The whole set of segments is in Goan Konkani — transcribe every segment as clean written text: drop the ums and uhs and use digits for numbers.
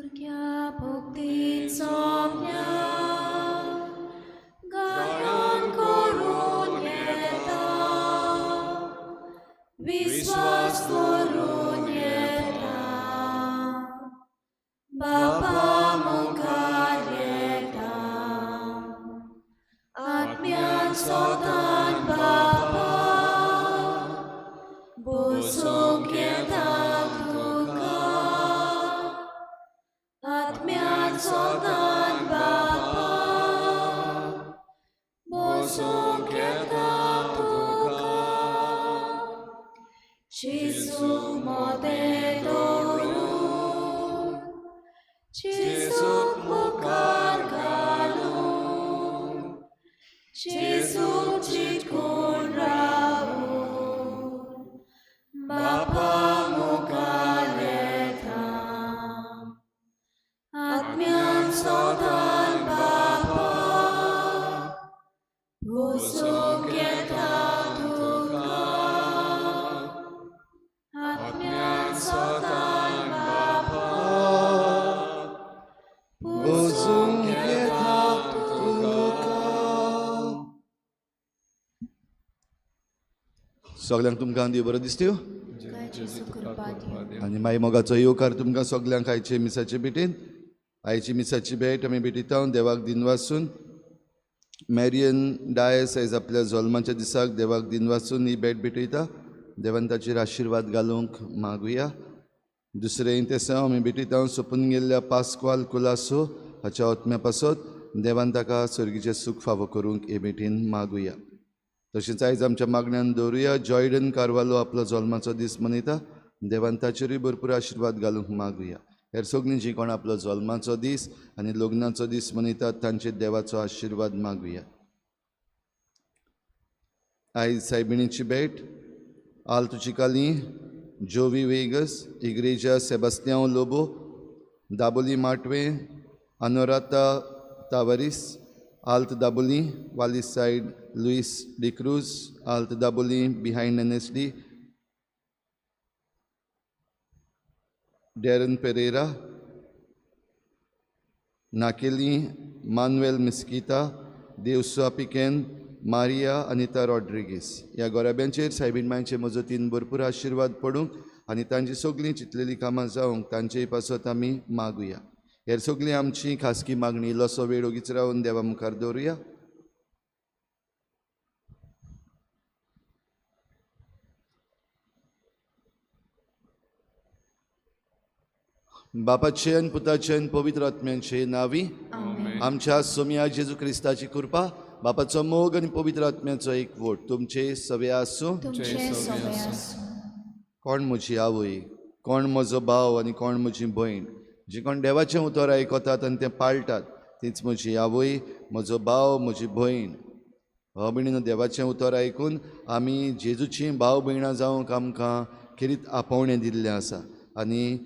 भुरग्या भक्तीन सोम्या गायन करून येता, विस्वास करून येता, बापा मुखार येता, आत्म्यान सोदान बापा बसूंक येता तुका, आत्म्यान सोदान बापा बसूंक येता तुका. जेजू मोदें दवरून, जेजूक मुखार घालून, जेजूक चिटकून रावून बापा मुखार येता, आत्म्यान सोदान बापा बसूंक येता तुका, आत्म्यान सोदान बापा बसूंक येता तुका. सगल्यांक तुमकां देव बरो दिसत्यो जेजू कृपा दी. आनी मागीर मोगाचो येवकार तुमकां सगल्यांक आयचे मिसाचे भेटेन. आयची मिसाची भेट आमी भेटीता देवाक दिनवासून. मॅरियन डायस आयज आपल्या जल्माच्या दिसाक देवाक दिनवासून ही भेट भेटयता. देवान ताचेर आशिर्वाद घालूंक मागुया. दुसरें इंतेसांव आमी भेटीता सोंपून गेल्ल्या पास्क्वाल कुलासो हाच्या आत्म्या पासत देवान ताका सर्गीचें सूख फावो करूंक हे भेटीन मागुया. तशेंच आयज आमच्या मागण्यान दवरुया जॉयडन कार्वालो आपलो जल्माचो दीस मनयता. देवान ताचेरूय भरपूर आशिर्वाद घालूंक मागुया. हेर सगळीं जीं कोण आपलो जल्माचो दीस आनी लग्नाचो दीस मनयतात तांचेर देवाचो आशिर्वाद मागुया. आयज सायबिणीची भेट आल्त चिकाली, जोवी वेगस, इग्रेजा सेबास्त्यांव लोबो, दाबोली माटवे, अनोराता तावरीस, आल्त दाबोली, वाली side Luis D'Cruz, Alt Dabolim behind N S D, Darren Pereira, Nakeli Manuel Mesquita, Devsua Piquen, Maria Anita Rodrigues. ह्या गोराब्यांचेर सायबीण मांयचे मजतीन भरपूर आशिर्वाद पडूंक आनी तांची सगळीं चिंतलेलीं कामां जावंक तांचे पासत आमी मागुया. हेर सगळीं आमची खासगी मागणी इल्लोसो वेळ ओगीच रावन देवा मुखार दवरुया. बापाचे आनी पुताचे आनी पवित्र आत्म्यांचे नांवी आमच्या सोम्या जेजू क्रिस्ताची कृपा, बापाचो मोग आनी पवित्र आत्म्याचो एकवट तुमचे सवे आसूं. कोण म्हजी आवय, कोण म्हजो भाव आनी कोण म्हजी भयण, जी कोण देवाचें उतर आयकतात आनी तें पाळटात तीच म्हजी आवय, म्हजो भाव, म्हजी भयण. भाव भयणीनो, देवाचें उतर आयकून आमी जेजूचीं भाव भयणां जावंक आमकां खेरीत आपोवणें दिल्लें आसा. आनी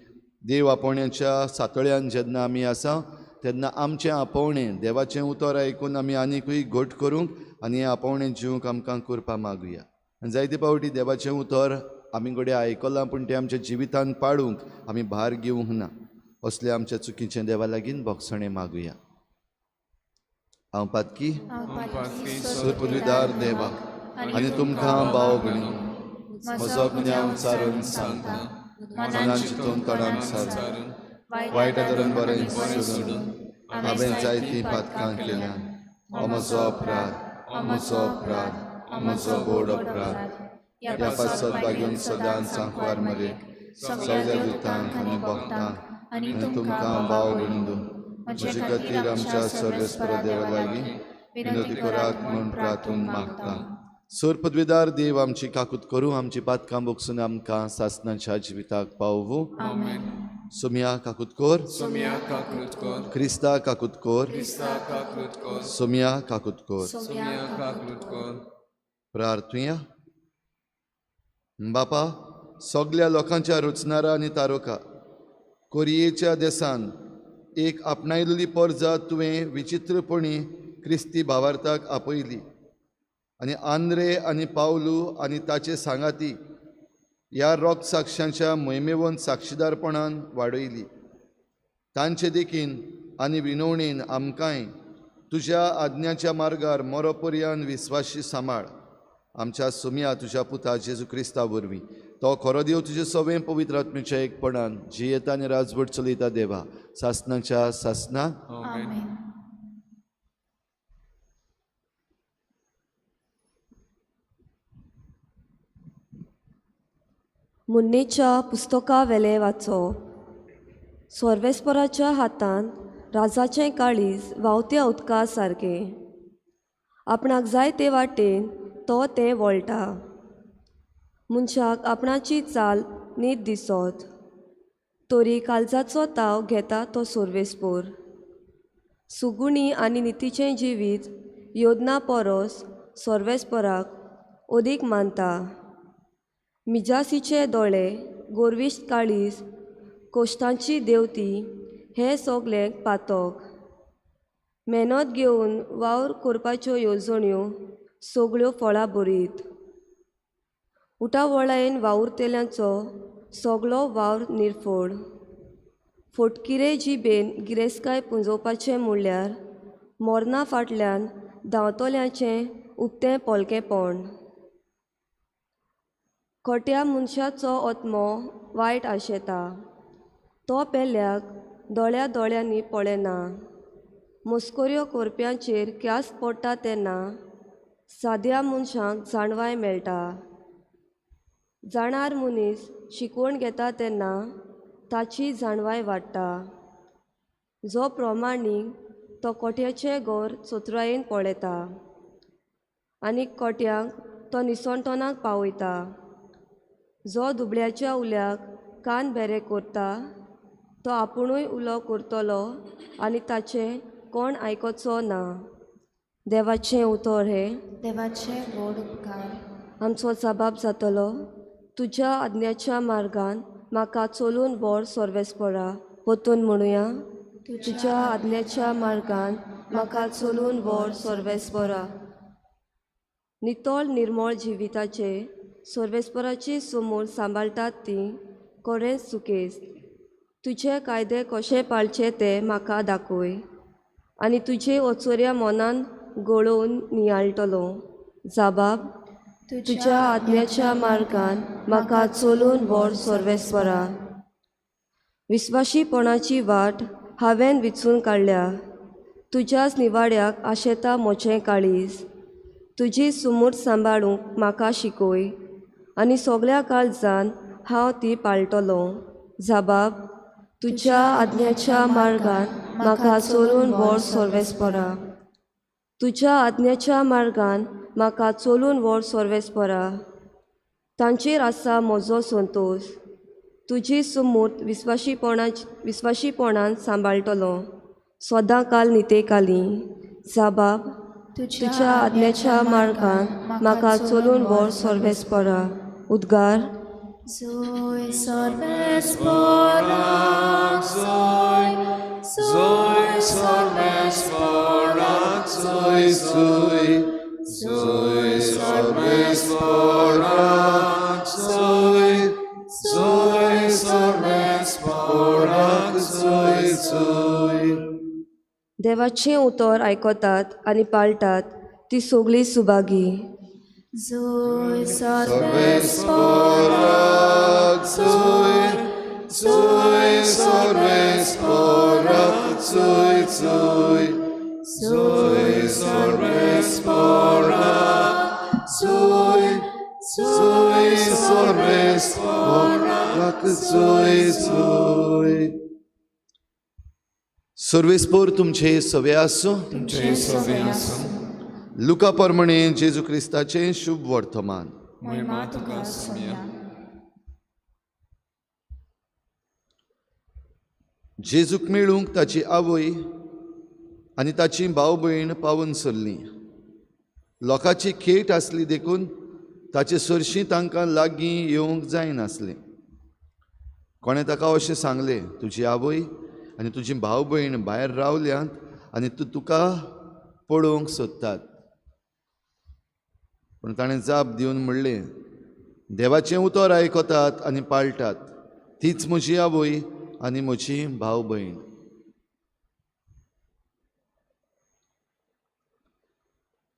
देव आपोवण्याच्या सातळ्यान जेन्ना आमी आसा तेन्ना आमचें आपोवणें देवाचें उतर आयकून आमी आनिकूय घट करूंक आनी हें आपोवणें जिवंक आमकां करपा मागुया. आनी जायते फावटी देवाचें उतर आमी घडये आयकलां पूण तें आमच्या जिवितान पाडूंक आमी भार घेवंक ना. असले आमच्या चुकीचें देवा लागीं भोगसणें मागुया. हांव पातकी सुपुर्विदार देवा आनी तुमकां भाव भयणीं म्हजो गुन्यांव सारून सांगता, मनान चिंतून तोंडान सारून वायट धरून बरें सोडून हांवें जायतीं पातकां केल्यान. हो म्हजो अपराध, म्हजो अपराध, म्हजो गोड अपराध. ह्या पासत बागेवन सदांच सांकवार मरे सगळ्या दुतांक आनी भक्तांक आनी तुमकां भाव भयणीं म्हजे खातीर आमच्या सर्वेस्पर देवा लागीं विनंती करात म्हूण प्रार्थून मागता. सोर पदवीदार देव आमची काकूत करूं, आमची पातकां बोगसून आमकां सासनाच्या जिविताक पावूं. सोमिया काकूत कोर, क्रिस्ता काकूत कोर, सोमिया काकूत कोर. प्रार्थुया. बापा, सगल्या लोकांच्या रचणारा आनी तारोका कोरियेच्या देसान एक आपणायलेली परजा तुवें विचित्रपणी क्रिस्ती भावार्थाक आपयली आनी आंद्रे आनी पावलू आनी ताचे सांगाती ह्या रोग साक्षांच्या मोहिमेवन साक्षीदारपणान वाडयली. तांचे देखीन आनी विनवणेन आमकांय तुज्या आज्ञाच्या मार्गार मरोपर्यान विस्वाशी सांबाळ. आमच्या सुम्या तुज्या पुता जेजू क्रिस्ता वरवीं तो खरो देव तुजे सवें पवित्र आत्म्याच्या एकपणान जियेता आनी राजवट चलयता देवा सासनाच्या सासना. आमेन. मुन्नेच्या पुस्तका वेलें वाचो. सर्वेस्पराच्या हातान राजाचें काळीज व्हांवत्या उदका सारकें, आपणाक जाय ते वाटेन तो तें वळटा. मनशाक आपणाची चाल नीत दिसत तरी काळजाचो ताव घेता तो सर्वेस्पोर. सुगुणी आनी नितीचें जिवीत योजना परस सर्वेस्पराक अदीक मानता. मिजासीचे दोळे, गोरविश्ट काळीज, कोश्टांची देवती हे सगळें पातक. मेहनत घेवन वावर करपाच्यो येवजण्यो सगळ्यो फळां बरीत. उटावळायेन वावुरतल्यांचो सगळो वावर निर्फोड. फोटकिरे जिबेन गिरेस्तकाय पुंजोवपाचें म्हणल्यार मरणा फाटल्यान धांवतल्यांचें उक्तें पोलकेंपण. खोट्या मनशाचो आत्मो वायट आशेता, तो पेल्याक दोळ्या दोळ्यांनी पळयना. मस्कऱ्यो करप्यांचेर ख्यास्त पडटा तेन्ना साद्या मनशांक जाणवाय मेळटा. जाणार मनीस शिकवण घेता तेन्ना ताची जाणवाय वाडटा. जो प्रमाणीक तो कोठ्याचें घर चतुरायेन पळयता आनी कोट्यांक तो निसणटणाक पावयता. जो दुबळ्याच्या उल्याक कान बेरे करता तो आपुणूय उलो करतलो आनी ताचें कोण आयकचो ना. देवाचें उतर हें देवाचे व्हड उपकार. आमचो जबाब जातलो. तुज्या आज्ञाच्या मार्गान म्हाका चलून व्हर सर्वेस्परा. परतून म्हणुया, तुज्या आज्ञाच्या मार्गान म्हाका चलून व्हर सर्वेस्परा. नितळ निर्मळ जिविताचे सर्वेस्पराची समोर सांबाळटात ती खरेंच सुकेस्त. तुजे कायदे कशे पाळचे ते म्हाका दाखय आनी तुजे ओचोऱ्या मनान गळोवन नियाळटलो. जबाब, तुज्या आज्ञाच्या मार्गान म्हाका चलून व्हर सर्वेस्परा. विस्वाशीपणाची वाट हांवें विचून काडल्या, तुज्याच निवाड्याक आशेता म्हजें काळीज. तुजी सुमूट सांबाळूंक म्हाका शिकय आनी सगळ्या काळजान हांव ती पाळटलो. जबाब, तुज्या आज्ञाच्या मार्गान म्हाका चलून व्हर सर्वेस्परा. तुज्या आज्ञाच्या मार्गान म्हाका चलून व्हर सर्वेस्परा. तांचेर आसा म्हजो संतोश. तुजी सुमूर्त विस्वाशीपणान सांबाळटलो सदां काल नितेकाली. जबाब, तुज्या आज्ञाच्या मार्गान म्हाका चलून व्हर सर्वेस्परा. उद्गार. Zoe सर्वेस्परा, Zoe, Zoe सर्वेस्परा, Zoe, Zoe, Zoe सर्वेस्परा, Zoe, Zoe सर्वेस्परा, Zoe, Zoe. देवाचें उतर आयकतात आनी पाळटात ती सगळीं Subhagi. Zoe सर्वेस्परा, Zoe, Zoe सर्वेस्परा, Zoe, Zoe, Zoe सर्वेस्परा, Zoe, Zoe सर्वेस्परा, Zoe, Zoe. सर्वेस्पोर तुमचे सवे आसूं. तुमचे सवे आसूं. लुका प्रमाणे जेजू क्रिस्ताचें शुभ वर्तमान. महिमा तुका सोम्या. जेजूक मेळूंक ताची आवय आनी ताची भाव भयण पावून सरलीं. लोकांची खेट आसली देखून ताचे सरशीं तांकां लागीं येवंक जायनासलें. कोणें ताका अशें सांगलें, तुजी आवय आनी तुजी भाव भयण भायर रावल्यांत आनी तूं तुका पळोवंक सोदतात. पूण ताणें जाप दिवन म्हणलें, देवाचें उतर आयकतात आनी पाळटात तीच म्हजी आवय आनी म्हजी भाव भयण.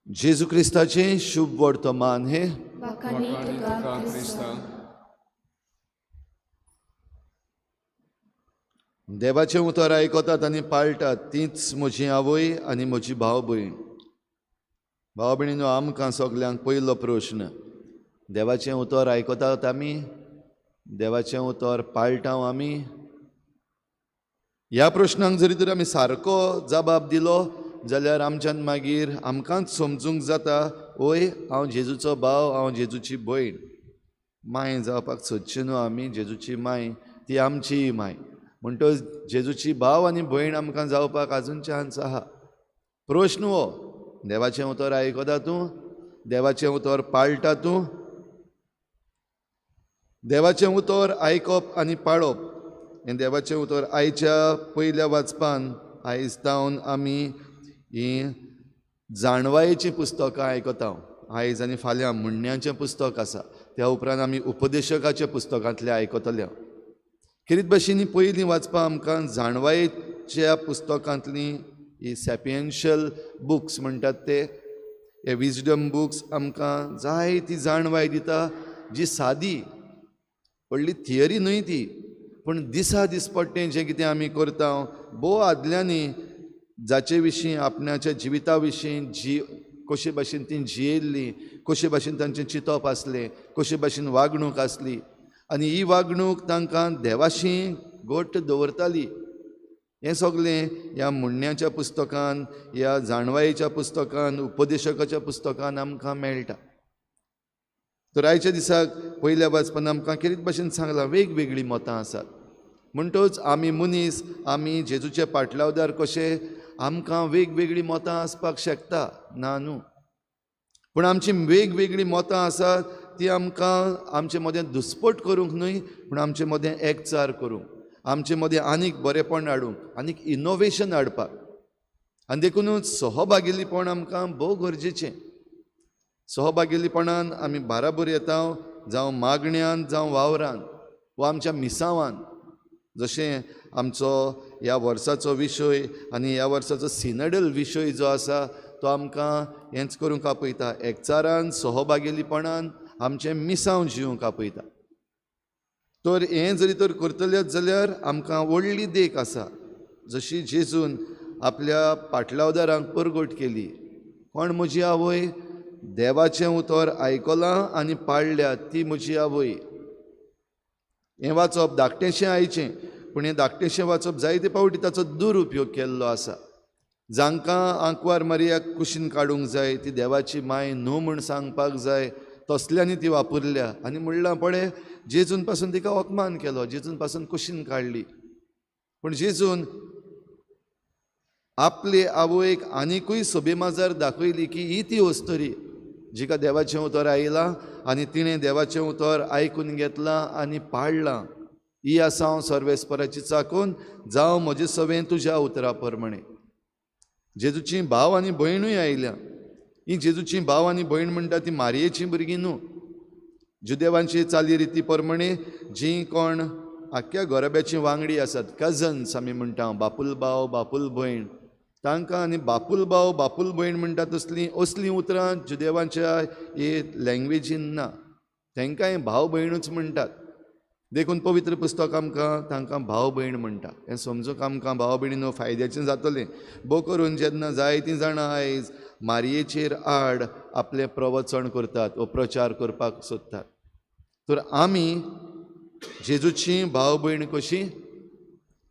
जेजू क्रिस्ताचें शुभ वर्तमान हें. वाखाणी तुका क्रिस्ता. देवाचें उतर आयकतात आनी पाळटात तीच म्हजी आवय आनी म्हजी भाव भयण. भाव भयणीनो, आमकां सगल्यांक पयलो प्रश्न, देवाचें उतर आयकतात आमी? देवाचें उतर पाळटा आमी? ह्या प्रश्नांक जरी तर आमी सारको जबाब दिलो जाल्यार आमच्यान मागीर आमकांच समजूंक जाता, ओय हांव जेजूचो भाव, हांव जेजूची भयण. मांय जावपाक सोदची न्हू आमी, जेजूची मांय ती आमचीय मांय. म्हणटच जेजूची भाव आनी भयण आमकां जावपाक आजून चान्स आहा. प्रश्न हो, देवाचें उतर आयकता तूं? देवाचें उतर पाळटा तूं? देवाचें उतर आयकप आनी पाळप हें देवाचें उतर आयच्या पयल्या वाचपान आयज जावन आमी हीं जाणवायेचीं पुस्तकां आयकता. आयज आनी फाल्यां म्हणण्याचें पुस्तक आसा, त्या उपरांत आमी उपदेशकाच्या पुस्तकांतलें आयकतले. खेरीत भाशेन पयलीं वाचपां आमकां जाणवायेच्या पुस्तकांतलीं ही सॅपियन्शियल बुक्स म्हणटात ते, हे विजडम बुक्स आमकां जायती जाणवाय दिता, जी सादी व्हडली थियरी न्हय ती, पूण दिसा दिसपट्टें जें कितें आमी करता, भोव आदल्यांनी जाचे विशीं आपणाच्या जिविता विशीं जी कशे भाशेन ती जियेल्लीं, कशे भाशेन तांचें चिंतप आसलें, कशे भाशेन वागणूक आसली, आनी ही वागणूक तांकां देवाशी घट्ट दवरताली. हें सगलें ह्या म्हणण्याच्या पुस्तकान, ह्या जाणवायेच्या पुस्तकान, उपदेशकाच्या पुस्तकान आमकां मेळटा. तर आयच्या दिसाक पयल्या वाचपान आमकां खेरीत भाशेन सांगलां, वेगवेगळीं मतां आसात. म्हणटच आमी मनीस, आमी जेजूचे पाटलावदार कशे आमकां वेगवेगळीं मतां आसपाक शकता, ना न्हू, पूण आमची वेगवेगळीं मतां आसात ती आमकां आमचे मदें दुस्पट करूंक न्हय, पूण आमचे मदें एकचार करूंक, आमचे मदें आनीक बरेपण हाडूंक, आनीक इनोवेशन हाडपाक. आनी देखुनूच सहभागिलीपण आमकां भोव गरजेचें. सहभागिलीपणान आमी बाराबर येता, जावं मागण्यान, जावं वावरान, वा आमच्या मिसांवान. जशें आमचो ह्या वर्साचो विशय आनी ह्या वर्साचो सिनडल विशय जो आसा तो आमकां हेंच करूंक आपयता, एकचारान सहभागिलीपणान आमचें मिसांव जिवंक आपयता. तर हें जरी तर करतलेच जाल्यार आमकां व्हडली देख आसा, जशी जेजून आपल्या पाटलावदारांक परगट केली, कोण म्हजी आवय? देवाचें उतर आयकलां आनी पाळ्ळ्या ती म्हजी आवय. हें वाचप धाकटेंशें आयचें, पूण हें धाकटेंशें वाचप जायते फावटी ताचो दुरुपयोग केल्लो आसा. जांकां आंकवार मारियाक कुशीन काडूंक जाय, ती देवाची माय न्हू म्हूण सांगपाक जाय, तसल्यांनी ती वापरल्या आनी म्हणलां पळय जेजून पासून तिका अपमान केलो, जेजून पासून कुशीन काडली. पूण जेजून आपले आवयक आनिकूय सोबेमाजार दाखयली की ही ती अस्तुरी जिका देवाचें उतर आयलां आनी तिणें देवाचें उतर आयकून घेतलां आनी पाळ्ळां. ही आसा हांव सर्वेस्पराची चाकून, जावं म्हजे सवें तुज्या उतरा प्रमाणें. जेजूची भाव आनी भयणूय आयल्या. ही जेजूची भाव आनी भयण म्हणटा ती मारयेचीं भुरगीं न्हू. जुदेवांची चाली रिती प्रमाणे जीं कोण आख्ख्या गोरब्याचीं वांगडी आसात, कजन्स आमी म्हणटा, बापूल भाव बापूल भयण, तांकां आनी बापूल भाव बापूल भयण म्हणटा तसलीं असलीं उतरां जुदेवांच्या हे लँग्वेजीन ना, तांकांय भाव भयणूच म्हणटात. देखून पवित्र पुस्तक आमकां तांकां भाव भयण म्हणटा. हें समजूंक आमकां भाव भयणीनो फायद्याचें जातलें. भोव करून जेन्ना जायतीं जाणां आयज मारयेचेर आड आपलें प्रवचन करतात वा प्रचार करपाक सोदतात, तर आमी जेजूची भाव भयण कशी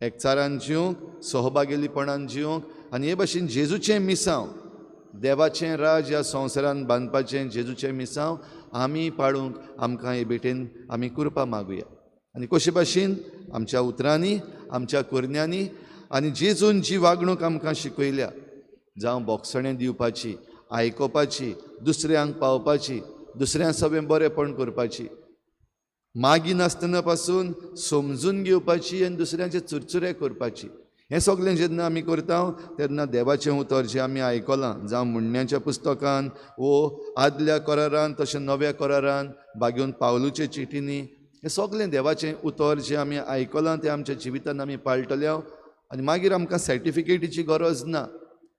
एकचारान जिवंक, सहभागिलीपणान जिवंक, आनी हे भाशेन जेजूचें मिसांव, देवाचें राज ह्या संवसारान बांदपाचें जेजूचें मिसांव आमी पाळूंक आमकां हे भेटेन आमी कृपा मागुया. आनी कशे भाशेन आमच्या उतरांनी, आमच्या करण्यांनी, आनी जेजून जी वागणूक आमकां शिकयल्या, जावं बोगसणें दिवपाची, आयकोपाची, दुसऱ्यांक पावपाची, दुसऱ्यां सवें बरेंपण करपाची, मागिनासतना पासून समजून घेवपाची आनी दुसऱ्यांचे चुरचुरे करपाची, हें सगळें जेन्ना आमी करता तेन्ना देवाचें उतर जें आमी आयकलां, जावं म्हणण्याच्या पुस्तकान वो आदल्या करारान तशें नव्या करारान, बागेवन पावलूचे चिटींनी, हें सगळें देवाचें उतर जें आमी आयकलां तें आमच्या जिवितान आमी पाळटले. आनी मागीर आमकां सर्टिफिकेटीची गरज ना.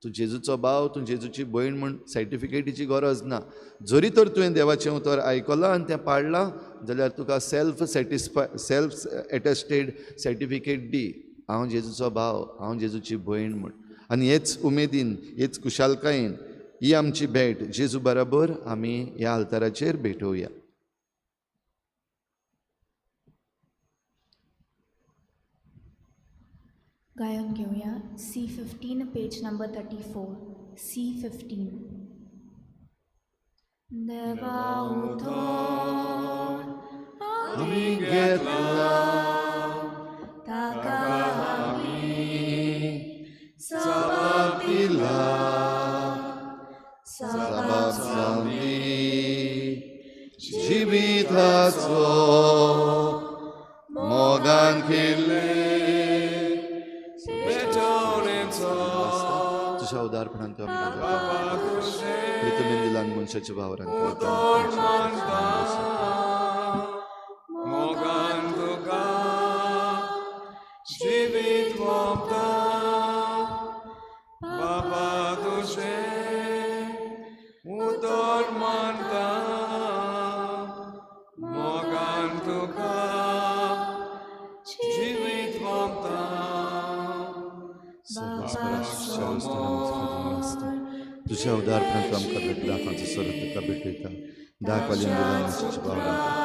तूं जेजूचो भाव, तूं जेजूची भयण म्हूण सर्टिफिकेटीची गरज ना. जरी तर तुवें देवाचें उतर आयकलां आनी तें पाळ्ळां जाल्यार तुका सेल्फ एटेस्टेड सर्टिफिकेट दी, हांव जेजूचो भाव, हांव जेजूची भयण म्हूण. आनी हेच उमेदीन, हेच खुशालकायेन ही आमची भेट जेजू बराबर आमी ह्या आल्ताराचेर भेटोवया. गायन घेवया C15 page number 34. C15. देवा उतर आमी घेतला ताका आमी सबाब दिला, सबाब जावंदी जिविताचो मोगान केल्ले तुझ्या उदारपणान तूं आमकां प्रितमेन दिलान मनशाच्या भावरान मोगान तुका जिवीत वोंपता बाबा तुजें उतर मानता मोगान तुका जिवीत वोंपता. तुझ्या उदारपणान तूं आमकां दाखांचो सोरो तुका भेटयता. दाखवाल्यान दिलान मनशाच्या भावरान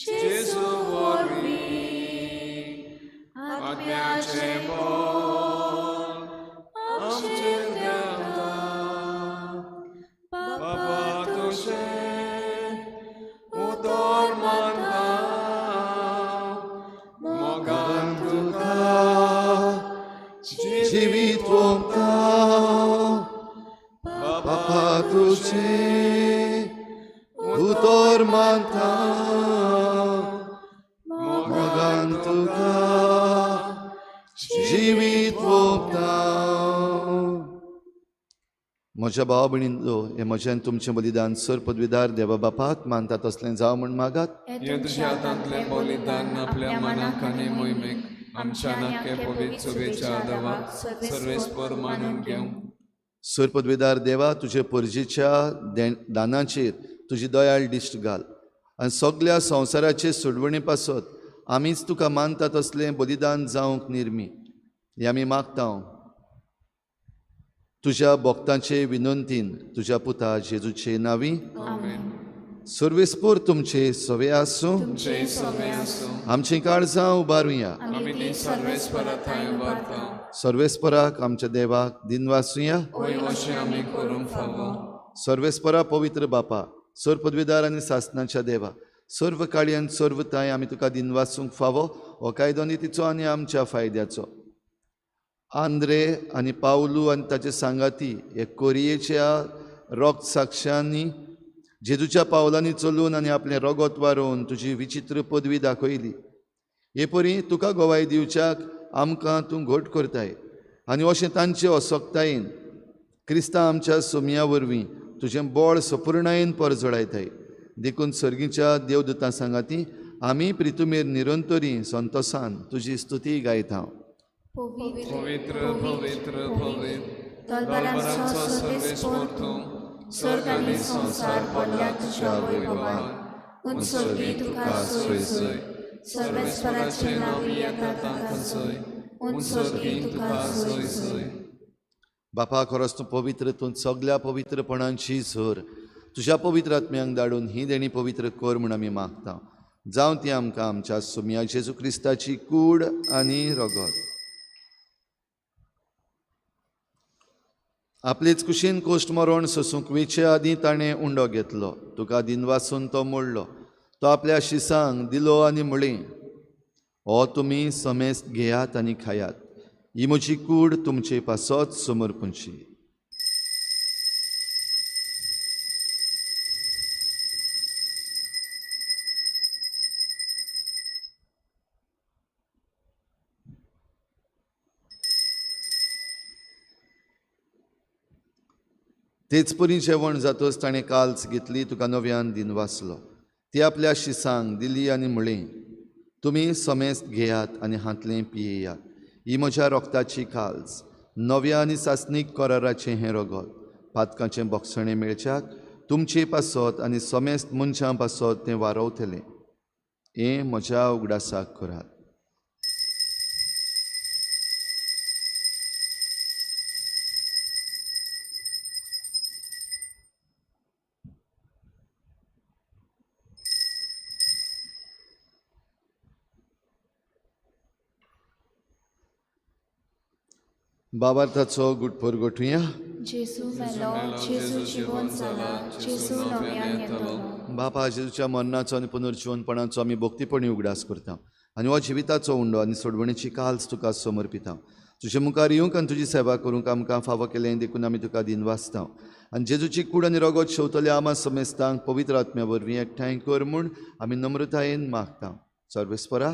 जेजू वरवीं आत्म्याचें बळ आमचेर देंवता बाबा तुजें उतर मानता मोगान तुका जिवीत वोंपता बापा तुजें उतर मानता मोगान तुका जिवीत वोंपता. म्हज्या भाव भयणींनो, हें म्हजें आनी तुमचें बलिदान सर पदवीदार देवा बापाक मानता तसलें जावं म्हूण मागात. हें तुज्या हातांतलें बलिदान आपल्या मनाक आनी मोहिमेक आमच्या नाके पवित्र शुभेच्छा देवा सर्वेस्पर मानून घेवं. सर पदवीदार देवा, तुजे परजेच्या दानाचेर तुजी दयाळ दिश्ट घाल आनी सगल्या संवसाराचे सोडवणे पासत आमीच तुका मानता तसलें बलिदान जावंक निर्मी हें आमी मागता तुज्या भक्तांचे विनंतीन तुज्या पुता जेजूचे नांवी. सर्वेस्पर तुमचे सवे आसूं. आमचीं काळजां उबारुया. सर्वेस्पराक आमच्या देवाक दिनवासुया. सर्वेस्परा पवित्र बापा, सर्व पदवीदार आनी सासनाच्या देवा, सर्व काळी आनी सर्व ताय आमी तुका दिनवासूंक फावो हो कायदो नितीचो आनी आमच्या फायद्याचो. आंद्रे आनी पावलू आनी ताचे सांगाती हे कोरियेच्या रोग साक्षांनी जेजूच्या पावलांनी चलून आनी आपलें रगत वारोवन तुजी विचित्र पदवी दाखयली. हे परी तुका गवाय दिवच्याक आमकां तूं घट करताय आनी अशें तांचे असक्तायेन क्रिस्तांव आमच्या सोमया वरवीं तुजें बळ सपुर्णायेन परजळायताय. देखून सर्गीच्या देवदूतां सांगाती आमी प्रितुमेर निरंतरी संतोसान तुजी स्तुती गायता. पवित्र पवित्र पवित्र दरबारांचो सर्वेस्पर तूं, स्वर्ग आनी संवसार पडल्या तुज्या वैभवान. उंच तुका सोय सोय, सर्वेस्पराचें नांव येता तांकां सोय, उंच तुका सोय सोय. बापा, खरोच तूं पवित्र, तूं सगल्या पवित्रपणांची झर. तुज्या पवित्र आत्म्यांक धाडून ही देणी पवित्र कर म्हूण आमी मागता. जावं ती आमकां आमच्या सोमया जेजू क्रिस्ताची कूड आनी रगत. आपलेच कुशीन कोश्ट मरण सोसूंक वेचे आदीं ताणें उंडो घेतलो. तुका दिनवासून तो मोडलो. तो आपल्या शिसांक दिलो आनी म्हळें, हो तुमी समेस्त घेयात आनी खायात, ही म्हजी कूड तुमचे पासत समर्पणची. तेच परी जेवण जातच ताणें काल्स घेतली, तुका नव्यान दिनवासलो. ती आपल्या शिसांक दिली आनी म्हळें, तुमी समेस्त घेयात आनी हांतलें पियेयात. ही म्हज्या रोगताची काल्स, नव्या आनी सासणीक कराराचें हें रगत. पातकाचें बोगसणें मेळच्याक तुमचे पासत आनी समेस्त मनशां पासत तें वारवतलें. हें म्हज्या उगडासाक करात. बाबार्थाचो गुटपोर गोठुया. जेजू मेलो, जेजू जिवन जाला, जेजू नव्यान येतलो. बापा, जेजूच्या मरणाचो आनी पुनर्जिवनपणाचो आमी भक्तीपणी उगडास करता आनी हो जिविताचो उंडो आनी सोडवणेची काल्स तुका समर्पिता. तुजे मुखार येवंक आनी तुजी सेवा करूंक आमकां फावो केलें देखून आमी तुका दिनवासता. आनी जेजूची कूड आनी रगत शेवतल्या आमा समेस्तांक पवित्र आत्म्या वरवीं एकठांय कर म्हूण आमी नम्रतायेन मागता. सर्वेस्परा,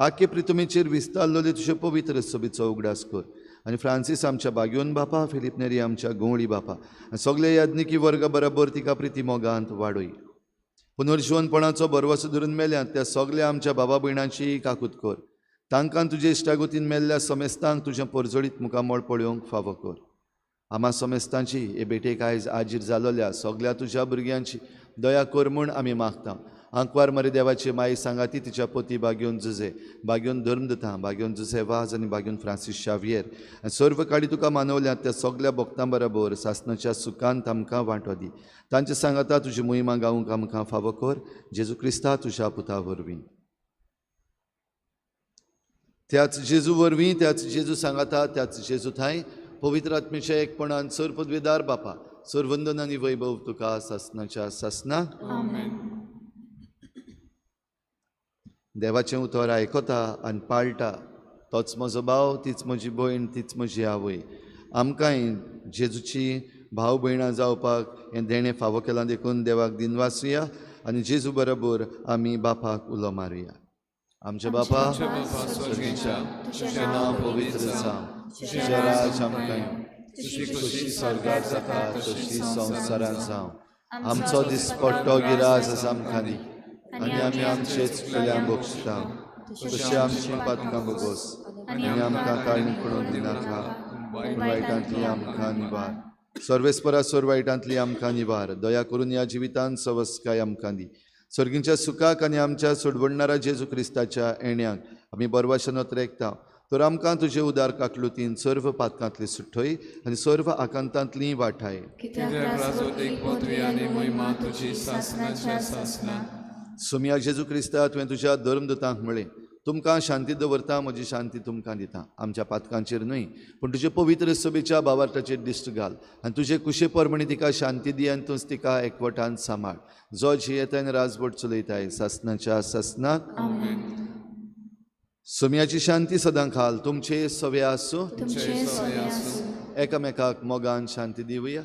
आखे प्रितुमेचेर विस्तारलेले तुजे पवित्र सभेचो उगडास कर आनी फ्रांसीस आमच्या बागयोन बापा, फिलीप नेरी आमच्या गवळी बापा आनी सगळे याज्ञिकी वर्गा बराबर तिका प्रिती मोगांत वाडय. पुनर्जिवनपणाचो भरवसो धरून मेल्यात त्या सगळ्या आमच्या बाबा भयणांची काकूत कर. तांकां तुजे इश्टागतीन मेल्ल्या समेस्तांक तुजें परजळीत मुखामळ पळोवंक फावो कर. आमा समेस्तांची हे भेटेक आयज आजीर जालोल्या सगळ्या तुज्या भुरग्यांची दया कर म्हूण आमी मागता. आंकवार मरे देवाची माई सांगाती तिच्या पोती बागयोन जुजे, बागयोन धर्मदता, बागयोन जुजे वाज आनी बागयोन फ्रांसीस शावियर आनी सर्व काडी तुका मानवल्यात त्या सगळ्या भक्तां बराबर सासणाच्या सुखांत आमकां वांटो दी. तांचे सांगाता तुजी मोहिमा गावंक आमकां फावो कर. जेजू क्रिस्ता तुज्या पुता वरवीं. त्याच जेजू वरवीं, त्याच जेजू सांगाता, त्याच जेजू थांय पवित्र आत्मेच्या एकपणान सर पदवेदार बापा, सर वंदन आनी वैभव तुका सासणाच्या सासना. देवाचें उतर आयकता आनी पाळटा तोच म्हजो भाव, तीच म्हजी भयण, तीच म्हजी आवय. आमकांय जेजूची भाव भयणां जावपाक हें देणें फावो केलां देखून देवाक दिनवासुया आनी जेजू बरोबर आमी बापाक उलो मारुया. आमच्या बापा स्वर्गीच्या, तुजें नांव पवित्र जावं, तुजें राज आमकां येवं, तुजी खोशी स्वर्गार जाता तशी संवसारांत जावं. आमचो दिसपट्टो गिरास आसा आमकां दी आनी आमी आमचे चुकल्या बक्षता तशें आमची पातकां भोगोस आनी आमकां काळणी पडून दिनाका, पूण वायटांतली आमकां निवार. सर्वेस्परा सोर वायटांतली आमकां निवार. दया करून ह्या जिवितांत सवस्काय आमकां दी. सर्गींच्या सुखाक आनी आमच्या सोडवणणारा जेजू क्रिस्ताच्या येण्याक आमी बरवाशन रेखता. तर आमकां तुजे उदार काकलुतीन सर्व पातकांतली सुठय आनी सर्व आकांतांतली वाठाय. सोमया जेजू क्रिस्ता, तुवें तुज्या धर्मदूतांक म्हळें, तुमकां शांती दवरता, म्हजी शांती तुमकां दिता. आमच्या पातकांचेर न्हय पूण तुजे पवित्र सभेच्या भावार्थाचेर दिश्ट घाल आनी तुजे कुशे परमणी तिका शांती दी आनी तूंच तिका एकवटान सांबाळ. जो जियेताय आनी राजवट चलयताय सासणाच्या सासनाक. सोमयाची शांती सदां खाल तुमचे सवे आसूं. एकामेकाक मोगान शांती दिवया.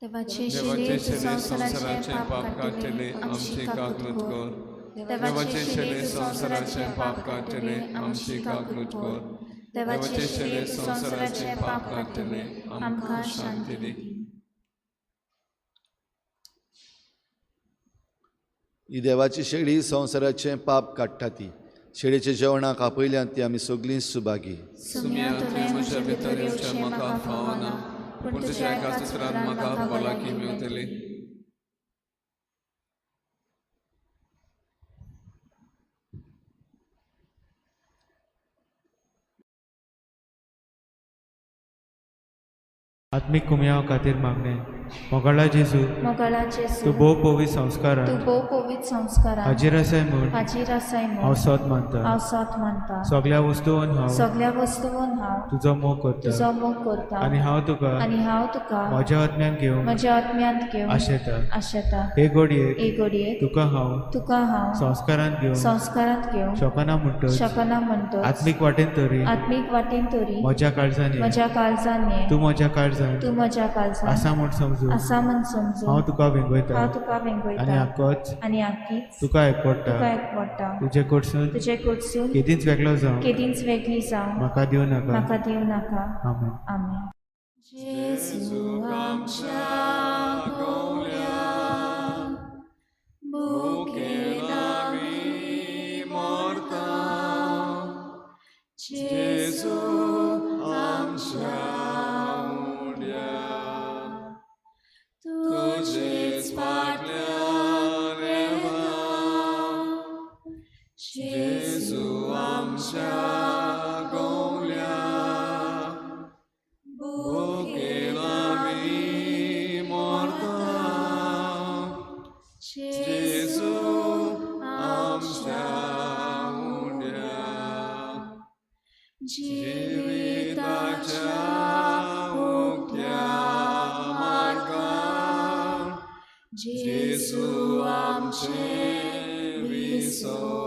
देवाचे शिरे संवसाराचें पाप काडटले, आमची काकूत कर. देवाचे शिरे संवसाराचें पाप काडटले, आमची काकूत कर. देवाचे शिरे संवसाराचें पाप काडटले, आमकां शांती दी. ही देवाची शेळी संवसाराचें पाप काडटा. ती शेळीच्या जेवणाक आपयल्यात ती आमी सगळीं सुभागी. सुम्या, तुवें म्हज्या भितर येवचें म्हाका फावना, पूण तुज्या एका उतरान म्हाका भलायकी मेवतली. आत्मीक कुमयाव खातीर मागणें. मोगाळा जेजू, मोगाळा जेजू, तूं भोव पवित्र संस्कारान, तूं भोव पवित्र संस्कारान हाजीर आसाय म्हूण हाजीर आसाय म्हूण हांव सोद मानता. हांव सोद मानता. सगळ्या वस्तून हांव सगळ्या वस्तून हांव तुजो मोग करता तुजो मोग करता आनी हांव तुका आनी हांव तुका म्हज्या आत्म्यान घेवन म्हज्या आत्म्यांत घेवन आशेता. आशेता. हे घडयेक हे घडयेक तुका हांव तुका हांव संस्कारांत घेवन संस्कारांत घेवन शकना म्हणटच शकना म्हणटच आत्मीक वाटेन तरी आत्मीक वाटेन तरी म्हज्या काळजान ये. म्हज्या काळजान ये. तूं म्हज्या काळजान तूं म्हज्या काळजान आसा म्हूण समजून आसा म्हूण समजून हांव तुका वेंगयता हांव तुका वेंगयता आनी आकोच आनी आकीच तुका एकवडटा. तुका एकवडटा. तुजे कडसून तुजे कडसून केदींच वेगळो जावं केदींच वेगळी जावं म्हाका दिवं नाका. म्हाका दिवं नाका. आमेन. आमेन. जेजू आमच्या गवल्या भुकेन आमी मरता जेजू आमच्या उड्या तुजेच फाटल्यान येता जेजू आमच्या गवल्या भुकेन आमी मरता जेजू आमच्या उड्या जिविताच्या उक्त्या मार्गार जेजू आमचे विसवास्तान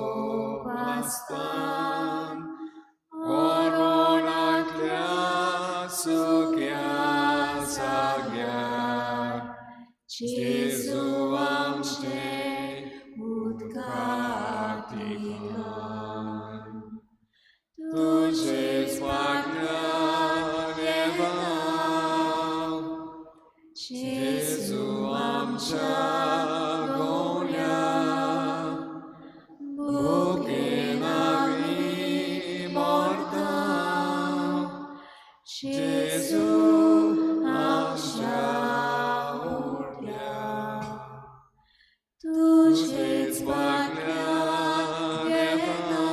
कोरोणांतल्या सुक्या जाग्यार जेजू आमचे उदकातिकान तुजेच फाटल्यान येता जेजू आमच्या गवल्या भुकेन आमी मरता जेजू आमच्या उड्या तुजेच फाटल्यान येता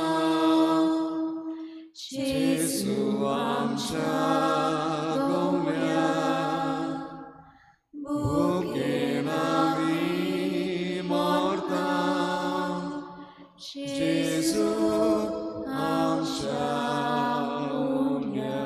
जेजू आमच्या गवल्या भुकेन आमी मरता जेजू आमच्या उड्या.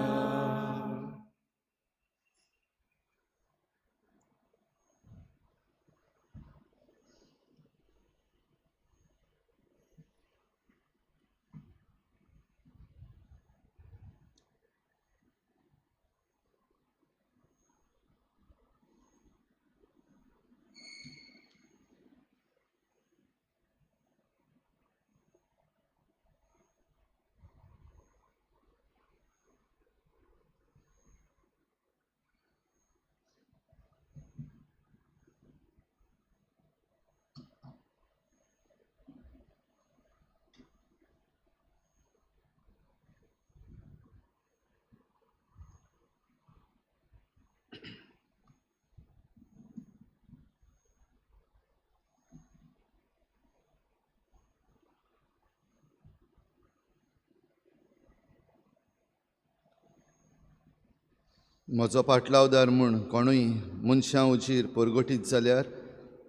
म्हजो पाटलावदार म्हूण कोणूय मनशां उजीर परगटीत जाल्यार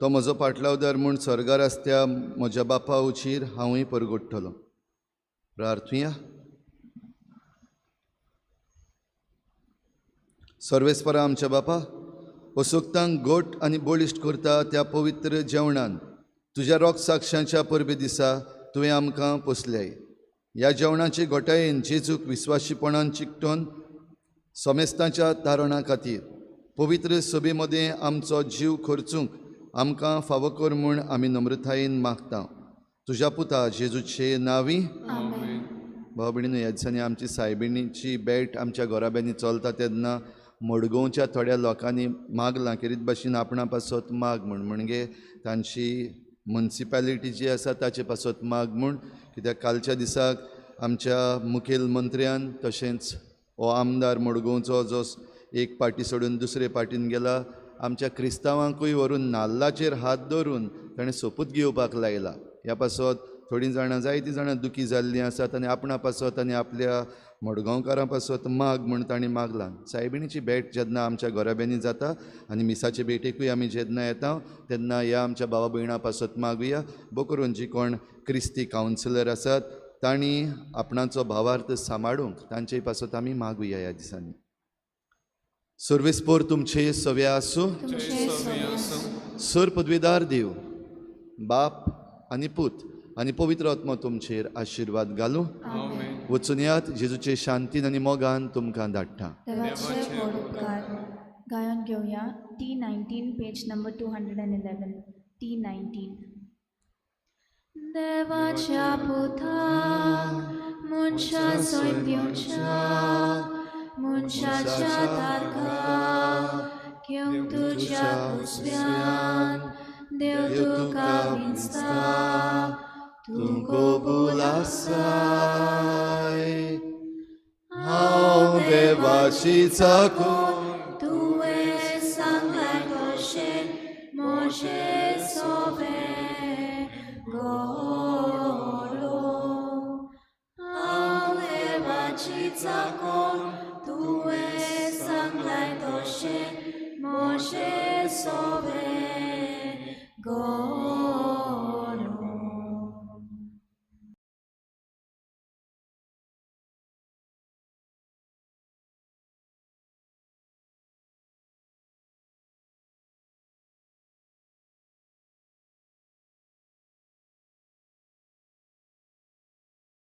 तो म्हजो पाटलावदार म्हूण स्वर्गार आसत्या म्हज्या बापा उजीर हांवूय परगट्टलो. प्रार्थुया. सर्वेस्परा आमच्या बापा, असोक्तांक गोट आनी बळिश्ट करता त्या पवित्र जेवणान तुज्या रोग साक्षांच्या परबे दिसा तुवें आमकां पोसल्याय. ह्या जेवणाचे घोटायेन जेजूक विस्वाशीपणान चिकटोन समेस्तांच्या तारणा खातीर पवित्र सभे मदें आमचो जीव खर्चूंक आमकां फावो कर म्हूण आमी नम्रतायेन मागता. तुज्या पुता जेजूचे नांवी. भाव भयणीनो, ह्या दिसांनी आमची सायबिणीची भेट आमच्या घराब्यांनी चलता तेन्ना मडगांवच्या थोड्या लोकांनी मागलां खेरीत भाशेन आपणा पासत माग म्हूण, म्हणजे तांची मुन्सिपालिटी जी आसा ताचे पासत माग म्हूण. कित्याक कालच्या दिसाक आमच्या मुखेल मंत्र्यान तशेंच हो आमदार मडगांवचो जो एक पार्टी सोडून दुसरे पार्टीन गेला, आमच्या क्रिस्तांवांकूय व्हरून नाल्लाचेर हात दवरून ताणें सोपूत घेवपाक लायला. ह्या पासत थोडीं जाणां जायतीं जाणां दुखी जाल्लीं आसात आनी आपणा पासत आनी आपल्या मडगांवकारां पासत माग म्हूण तांणी मागलां. सायबिणीची भेट जेन्ना आमच्या घराब्यांनी जाता आनी मिसाचे भेटेकूय आमी जेन्ना येता तेन्ना ह्या आमच्या भावा भयणां पासत मागुया. बो करून जी कोण क्रिस्ती कावन्सिलर आसात तांणी आपणाचो भावार्थ सांबाळूंक तांचे पासत आमी मागुया ह्या दिसांनी. सर्वेस्पोर तुमचे सव्या आसूं. सर पदवीदार देव बाप आनी पूत आनी पवित्र आत्मो तुमचेर आशिर्वाद घालूं. वचून यात जेजूचे शांतीन आनी मोगान तुमकां धाडटा. गायन घेवया T19 page number 211. T19. देवाच्या पुताक मनशा सैम दिवच्या मनशाच्या तारखा घेवंक तुज्या कुसव्यान देव तुका विंचता तूं कबूल आसाय हांव देवाची चाकून तुवें सांगलाय तशें म्हजें सोबें गोरो हांव देवाची चाकोन तुवें सांगलाय तशें म्हजें सोबें गोरो.